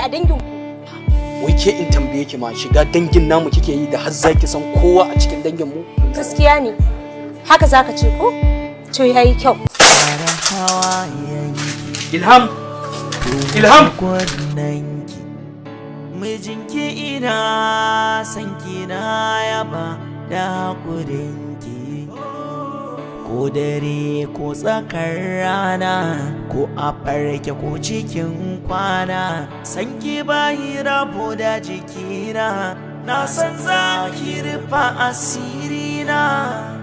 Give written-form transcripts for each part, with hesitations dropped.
a danginku. Wai ke in tambaye ki ma shiga dangin namu kike yi da har zaki san kowa a cikin dangin mu? Gaskiya ne. Haka zaka ce ko? To yayi kyau. Ilham! Ilham! Mijinki ina san kina yaba da haƙurinki, ko dare ko tsakar rana, ko a farke ko cikin kwana, sanki bayi rabo da jikina, na san za ki rufa asirina.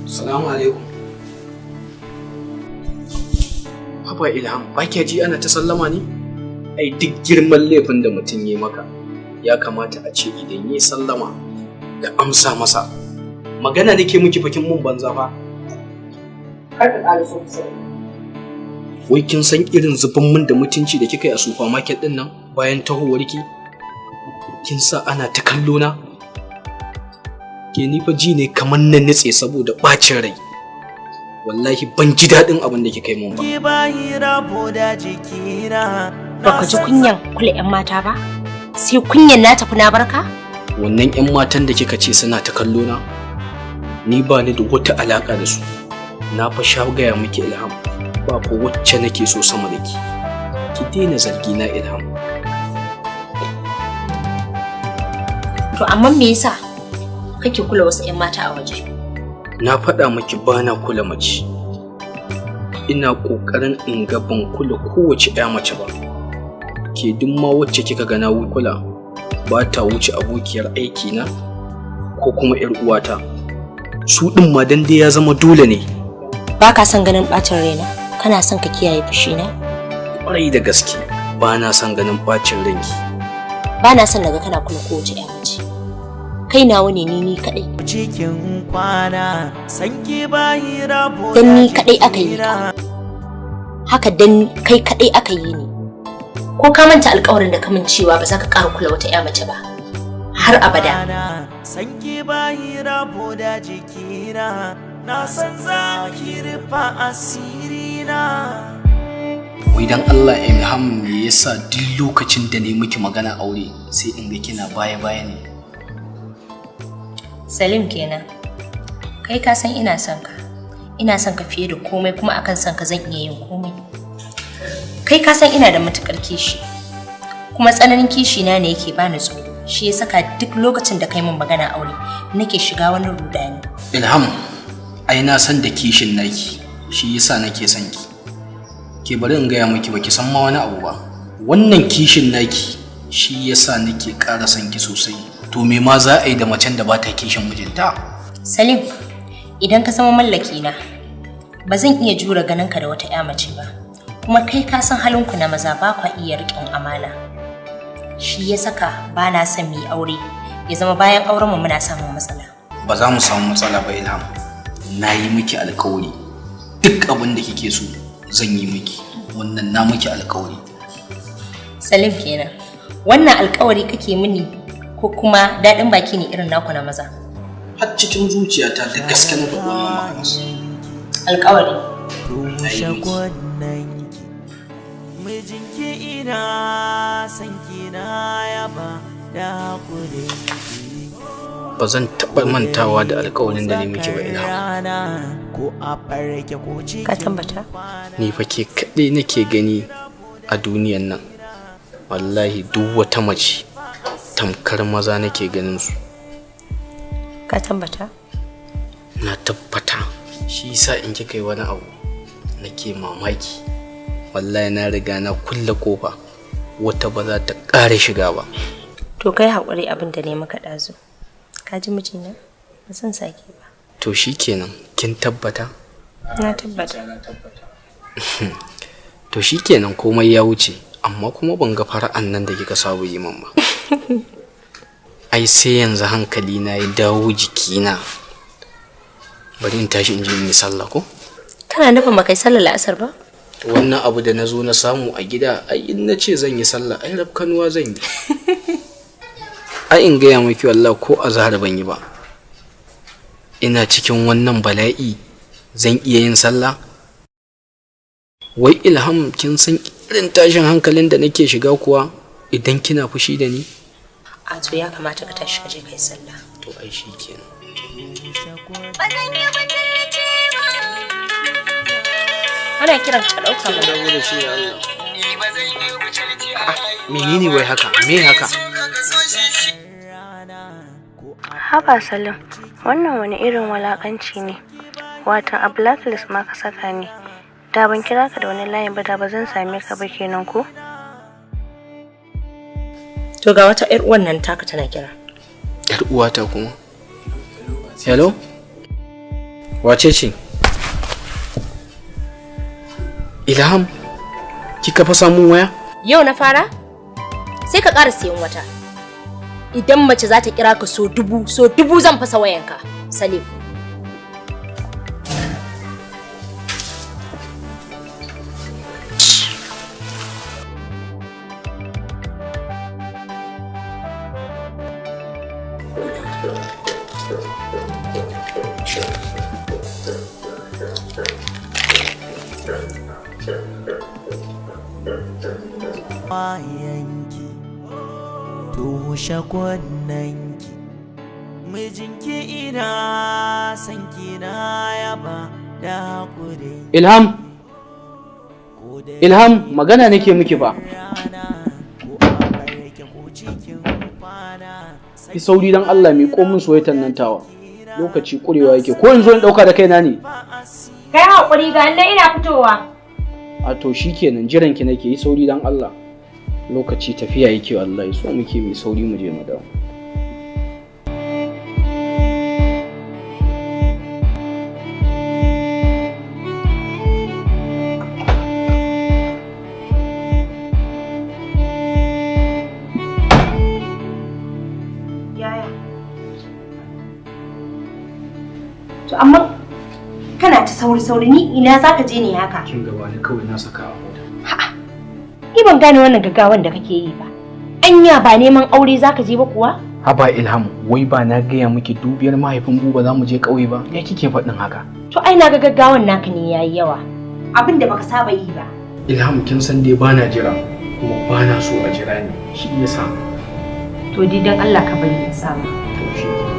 Salamu alaikum. Haba Ilham, ba kya ji ana ta sallama ne? Ai duk girman laifin da mutum ya maka, ya kamata a ce idan ya sallama da amsa masa. Magana nake miki fakin mun banza fa. Kar ka ƙara so kusa. Wai kin san irin zuban mun da mutunci da kika yi a supermarket din nan bayan tahowarki? Kin sa ana ta kallo na? Ke ni fa ji ne kamar na nitse saboda bacin rai. Wallahi ban ji daɗin abin da kika yi mun ba. Baka ji kunyan kula 'yan mata ba? Sai kunyan na tafi na barka? Wannan 'yan matan da kika ce suna ta kallo na, ni ba ni da wata alaka da su. Na fa sha gaya miki Ilham, ba fa wacce nake so sama da ki. Ki daina zargi na Ilham. To amma me yasa kake kula wasu 'yan mata a waje? Na faɗa miki ba na kula mace. Ina ƙoƙarin in ga ban kula kowace 'ya mace ba. Ke duk ma wacce kika ga na kula ba ta wuce abokiyar aikina ko kuma 'yar uwata. Su ɗin ma dan dai ya zama dole ne. Ba ka son ganin ɓacin raina? Kana son ka kiyaye fushina? Ƙwarai da gaske ba na son ganin ɓacin ranki. Ba na son naga kana kula kowace 'ya mace. Kai nawa ne ni kaɗai. Cikin kwana sanki bayi rabo Dan ni kaɗai aka yi ka. Haka dan kai kaɗai aka yi ni. Ko ka manta alƙawarin da ka min cewa ba za ka ƙara kula wata 'ya mace ba har abada. Sanki bayi rabo da jikina, na san za ki rufa asirina. Wai dan Allah Ilham, me yasa duk lokacin da ne miki magana aure sai in ga kina baya baya ne? Salim kenan. Kai ka san ina son ka. Ina son ka fiye da komai kuma akan son ka zan iya yin komai. Kai ka san ina da matukar kishi. Kuma tsananin kishi na ne yake bani tsoro. Shi ya saka duk lokacin da kai min magana aure nake shiga wani rudani. Ilham, ai na san da kishin naki, shi yasa nake son ki. Ke bari in gaya miki baki san ma wani abu ba. Wannan kishin naki shi yasa nake ƙara son ki sosai. To me ma za a yi da macen da ba ta kishin mijinta? Salim, idan ka zama mallaki na, ba zan iya jure ganin ka da wata 'ya mace ba. Kuma kai ka san halinku na maza ba kwa iya riƙon amana. Shi ya saka ba na son mu yi aure, ya zama bayan aurenmu muna samun matsala. Ba za mu samu matsala ba Ilham. Na yi miki alkawari. Duk abin da kike so zan yi miki. Wannan na miki alkawari. Salim kenan. Wannan alkawari kake mini ko kuma daɗin baki ne irin naku na maza? Har cikin zuciyata da gaske na faɗi wannan magana. Alkawari. Na yi miki. Mijinki ina san kina yaba da haƙurinki. Ba zan taɓa mantawa da alkawarin da ne miki ba Ilham. Ko a farke ko cikin Ka tabbata? Ni fa ke kaɗai nake gani a duniyan nan. Wallahi duk wata mace tamkar maza nake ganin su. Ka tabbata? Na tabbata. Shi yasa in kika yi wani abu nake mamaki. Wallahi na riga na kulle kofa, wata ba za ta ƙara shiga ba. To kai haƙuri abin da ne maka ɗazu. Ka ji mijina? Ba zan sake ba. To shikenan, kin tabbata? Na tabbata. To shikenan komai ya wuce, amma kuma ban ga fara'an nan da kika saba yi min ba. Ai sai yanzu hankali na ya dawo jikina. Bari in tashi in je in yi sallah ko? Kana nufin ba kai sallar la'asar ba? Wannan abu da na zo na samu a gida, ai in na ce zan yi sallah, ai rafkanuwa zan yi. Ai in gaya miki wallahi ko azhar ban yi ba. Ina cikin wannan bala'i zan iya yin sallah? Wai Ilham, kin san irin tashin hankalin da nake shiga kuwa idan kina fushi da ni? A to ya kamata ka tashi ka je kai sallah. To ai shikenan. Ana kiran ka ɗauka mana. Rabu da shi Allah. Menene wai haka? Me haka? Haba Salim, wannan wani irin walakanci ne. Watan a blacklist ma ka saka ni. Da ban kira ka da wani layin ba da ba zan same ka ba kenan ko? To ga wata 'yar uwan nan taka tana kira. Yar uwata kuma. Hello? Wace ce? Ilham, kika fasa mun waya? Yau na fara? Sai ka ƙara siyan wata. Idan mace za ta kira ka so dubu, so dubu zan fasa wayanka, Salim. Yanki toshe kunnanki, mijinki ina san kina yaba da hakurin. Ilham! Ilham, magana nake miki ba. Ki sauri dan Allah mai komin soyayyan nan tawa. Lokaci kurewa yake. Ko in zo in dauka da kaina ne? Kai haƙuri ga nan ina fitowa. A to shikenan, jiran ki nake yi, sauri dan Allah. Lokaci tafiya yake wallahi, so muke mai sauri mu je mu dawo. Yaya? To amma kana ta sauri-sauri ni ina za ka je ne haka? Kin gaba ni kawai na saka a mota. Ni ban gane wannan gaggawan da kake yi ba. Anya ba neman aure za ka je ba kuwa? Haba Ilham, wai ba na gaya miki dubiyar mahaifin Buba za mu je ƙauye ba? Ya kike faɗin haka? To ai na ga gaggawan naka ne yayi yawa. Abin da baka saba yi ba. Ilham, kin san dai bana jira kuma bana so a jira ni. Shi yasa. To dai dan Allah ka bari in sama. To shi ke.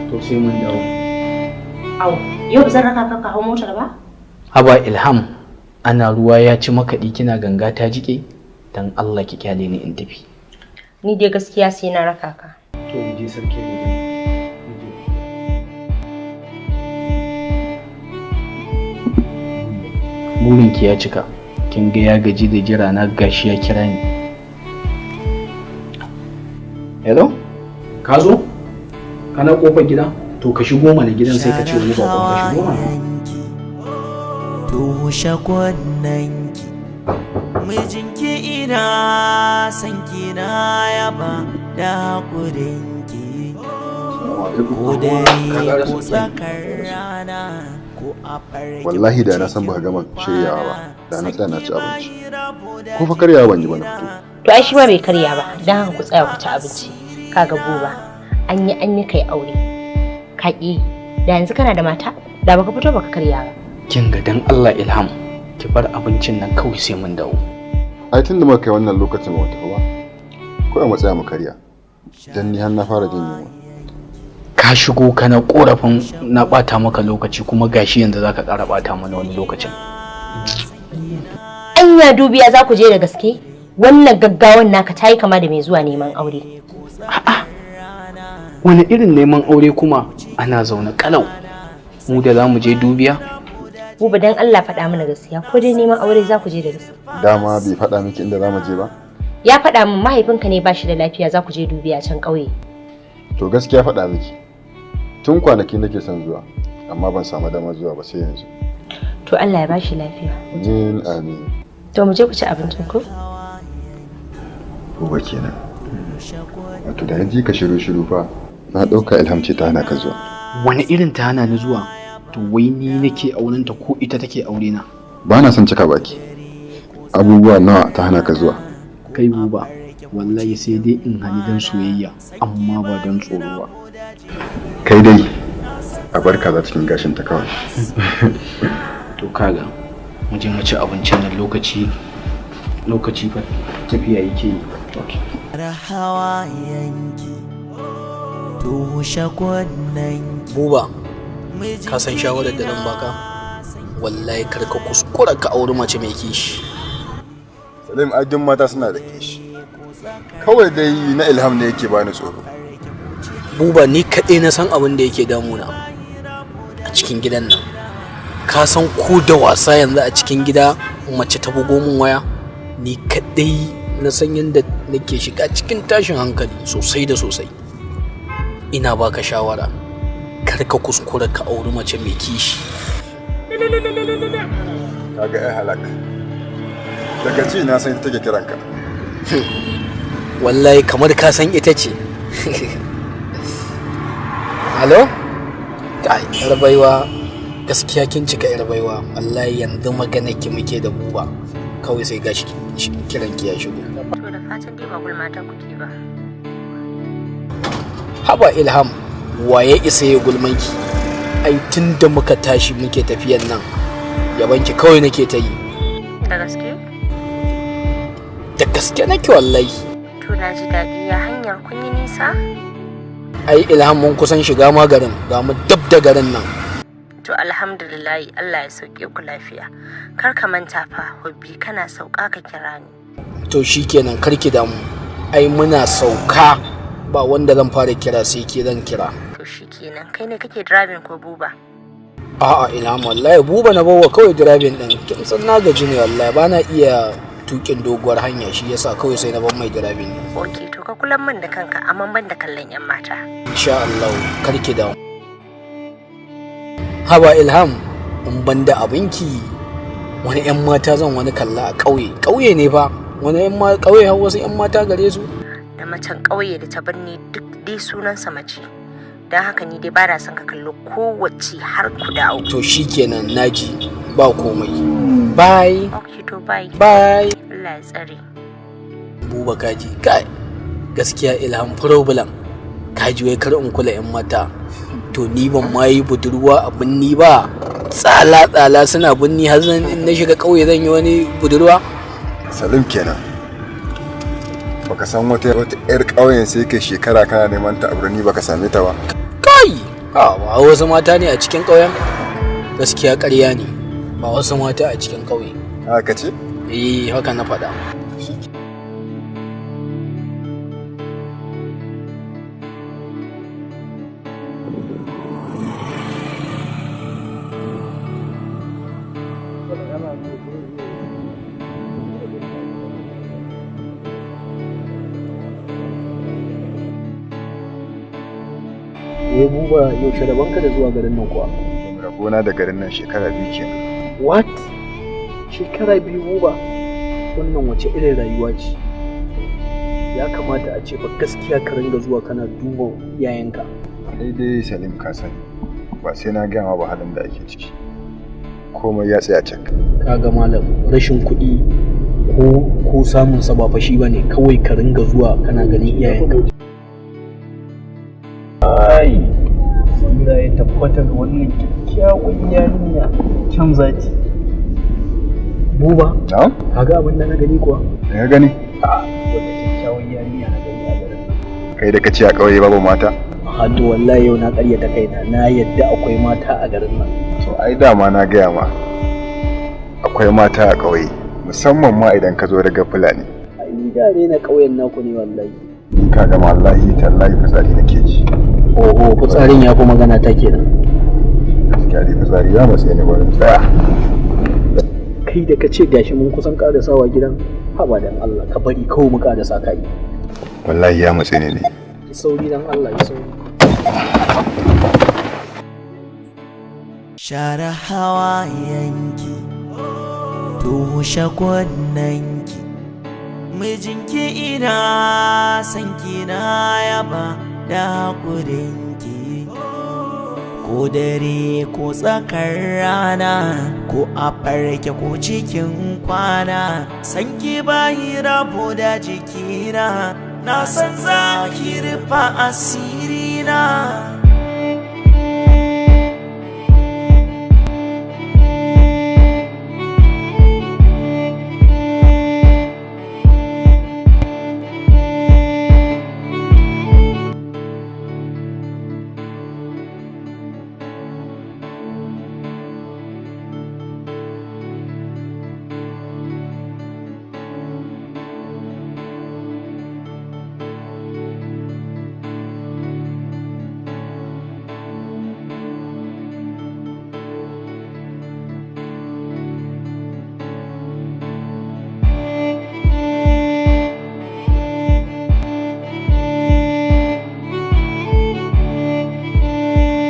To sai mun dawo. Au, yau ba zan raka ka ka hau motar ba? Haba Ilham, ana ruwa ya ci makaɗi kina ganga ta jike? Dan Allah ki kyale ni in tafi. Ni dai gaskiya sai na raka ka. To mu je sarki ne. Burinki ya cika. Kin ga ya gaji da jira na gashi ya kira ni. Hello? Ka zo? Kana kofar gida? To ka shigo mana gidan sai ka ce wani bakon ka shigo mana. Toshe kunnanki, mijinki ina san kina yaba da hakurinki, ko dare ko tsakar rana ko a farke. Wallahi da na san baka gama shiryawa ba, da na tsaya na ci abinci. Ko fa karyawa ban yi ba na fito. To ai shi ma bai karya ba, dan haka ku tsaya ku ci abinci. Kaga Buba, an yi kai aure. Ka ƙi. Da yanzu kana da mata, da baka fito baka karya ba. Kin ga dan Allah Ilham, ki bar abincin nan kawai sai mun dawo. Ai tun da muka kai wannan lokacin ba mu tafi ba. Kawai mu tsaya mu karya. Dan ni har na fara jin yunwa. Ka shigo kana korafin na bata maka lokaci kuma gashi yanzu zaka ƙara bata mana wani lokacin. Anya dubiya za ku je da gaske? Wannan gaggawan naka tayi kama da mai zuwa neman aure. A'a. Wani irin neman aure kuma ana zaune kalau. Mu da za mu je dubiya? Buba dan Allah faɗa mana gaskiya ko dai neman aure za ku je da gaske. Dama bai faɗa miki inda za mu je ba? Ya faɗa min mahaifinka ne bashi da lafiya za ku je dubiya can ƙauye. To gaskiya faɗa miki. Tun kwanaki nake son zuwa amma ban samu damar zuwa ba sai yanzu. To Allah ya bashi lafiya. Amin amin. To mu je ku ci abincin ku? Buba kenan. Wato da ji ka shiru shiru fa na ɗauka Ilham ce ta hana ka zuwa. Wani irin ta hana ni zuwa? To wai ni nake aurenta ko ita take aure na? Ba na son cika baki. Abubuwa nawa ta hana ka zuwa? Kai Buba, wallahi sai dai in hani don soyayya amma ba don tsoro ba. Kai dai a bar kaza cikin gashin ta kawai. To kaga mu je mu ci abincin nan lokaci lokaci fa tafiya yake yi. Okay. Hawayenki toshe kunnenki. Buba, ka san shawarar da zan baka? Wallahi kar ka kuskura ka auri mace mai kishi. Salim, ai duk mata suna da kishi. Kawai dai na Ilham ne yake bani tsoro. Buba, ni kaɗai na san abin da yake damuna a cikin gidan nan. Ka san ko da wasa yanzu a cikin gida mace ta bugo min waya, ni kaɗai na san yadda nake shiga cikin tashin hankali sosai da sosai. Ina baka shawara, kar ka kuskura ka auri mace mai kishi. Kaga ai halak. Daga ci na san ita take kiranka. Wallahi kamar ka san ita ce. Halo? Kai, yar baiwa, gaskiya kin cika yar baiwa. Wallahi yanzu magana ki muke da Buba. Kawai sai gashi kiran ki ya shigo. To da fatan dai ba gulma ta kuke ba. Haba Ilham, waye isa ya gulman ki? Ai tun da muka tashi muke tafiyan nan, yaban ki kawai nake ta yi. Da gaske? Da gaske nake wallahi. To na ji daɗi, ya hanyar kun yi nisa? Ai Ilham mun kusan shiga ma garin, ga mu dab da garin nan. To alhamdulillah, Allah ya sauke ku lafiya. Kar ka manta fa, hobbi kana sauka ka kira ni. To shikenan, kar ki damu. Ai muna sauka ba wanda zan fara kira sai ke zan kira. To shikenan, kai ne kake driving ko Buba? A'a Ilham, wallahi Buba na bawa kawai driving din. Kin san na gaji ne wallahi, bana iya tukin doguwar hanya, shi yasa kawai sai na ban mai driving din. Okay, to ka kula min da kanka amma ban da kallon yan mata. Insha Allah, kar ki damu. Haba Ilham, in ban da abinki wani 'yan mata zan wani kalla a ƙauye. Ƙauye ne fa, wani 'yan ƙauye har wasu 'yan mata gare su. Da macen ƙauye da ta birni duk dai sunansa mace. Don haka ni dai bana son ka kalli kowace har ku dawo. To shikenan, naji ba komai. Bye. Okay, to bye. Bye. Allah ya tsare. Buba kaji, kai gaskiya Ilham problem. Kaji wai kar in kula 'yan mata. To ni ban ma yi budurwa a binni ba. Tsala tsala suna binni har zan in na shiga ƙauye zan yi wani budurwa. Salim kenan. Baka san wata wata yar ƙauyen sai kai shekara kana neman ta a birni baka same ta ba. Kai! A ba wasu mata ne a cikin ƙauyen? Gaskiya ƙarya ne. Ba wasu mata a cikin ƙauye. Haka ce? Eh, haka na faɗa. Wai Buba, yaushe rabanka da zuwa garin nan kuwa? Rabona da garin nan shekara 2 kenan. What? Shekara 2 Buba? Wannan wace irin rayuwa ce? Ya kamata a ce fa gaskiya ka ringa zuwa kana duba iyayenka. Kai dai Salim ka sani, ba sai na gaya ma ba halin da ake ciki. Komai ya tsaya cak. Kaga malam, rashin kuɗi ko samun sa ba fa shi bane, kawai ka ringa zuwa kana ganin iyayenka. Ai, tsira ya tabbata ga wannan kyakkyawan yarinya kyan zati. Buba, Na'am? kaga abin da na gani kuwa? Da ka gani? A wata kyakkyawan yarinya na gani a garin nan. Kai da kace a ƙauye babu mata? A to wallahi yau na ƙaryata kaina, na yadda akwai mata a garin nan. To ai dama na gaya ma. Akwai mata a ƙauye, musamman ma idan ka zo daga Fulani. Ai ni da na ƙauyen naku ne wallahi. Ka gama wallahi tallahi fitsari nake ji. Oho, fitsarin ya fi magana ta kenan. Gaskiya dai fitsari ya matse ni barin tsaya. Kai da ka ce gashi mun kusan ƙarasawa gidan, haba dan Allah ka bari kawai mu ƙarasa kai. Wallahi ya matse ni ne. Ki sauri dan Allah, ki sauri. Share hawayenki, toshe kunnenki, Mijinki ina san kina yaba da haƙurinki. Ko dare ko tsakar rana, ko a farke ko cikin kwana, sanki bayi rabo da jikina, na san za ki rufa asirina.